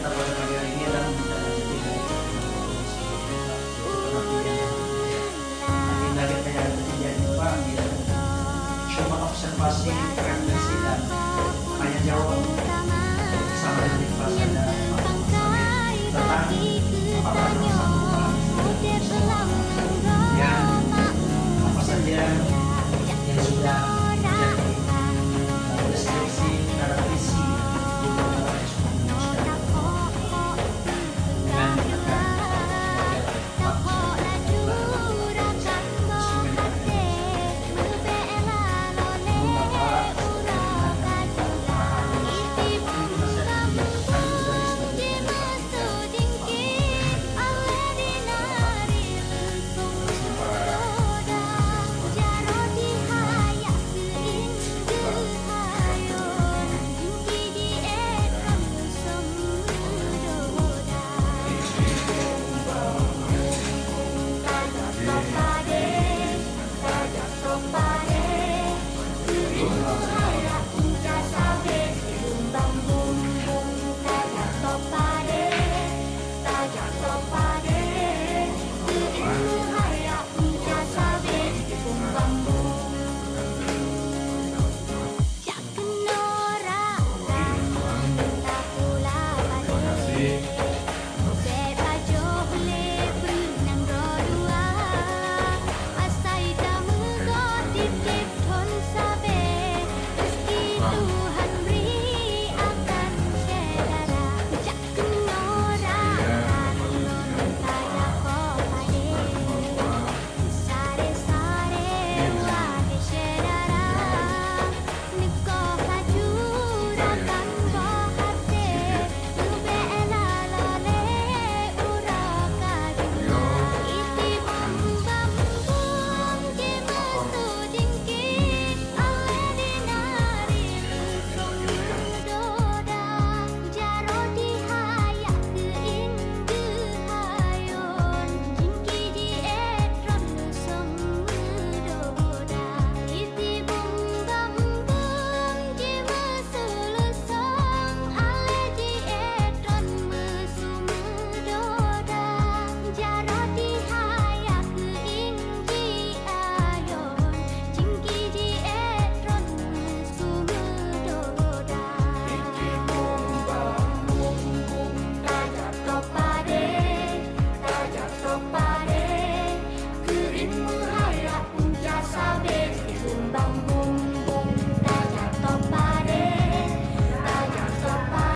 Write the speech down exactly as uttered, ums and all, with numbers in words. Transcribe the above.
Pada pagi hari ini adalah meminta rezeki dari Tuhan. Tapi lagi saya tidak lupa, ya. Cuma observasi, refleksi, dan tanya jawab sama dengan ikhlas saja. Tentang apa-apa yang satu orang yang apa saja yang sudah menjadi, eh, deskripsi, karakteristik,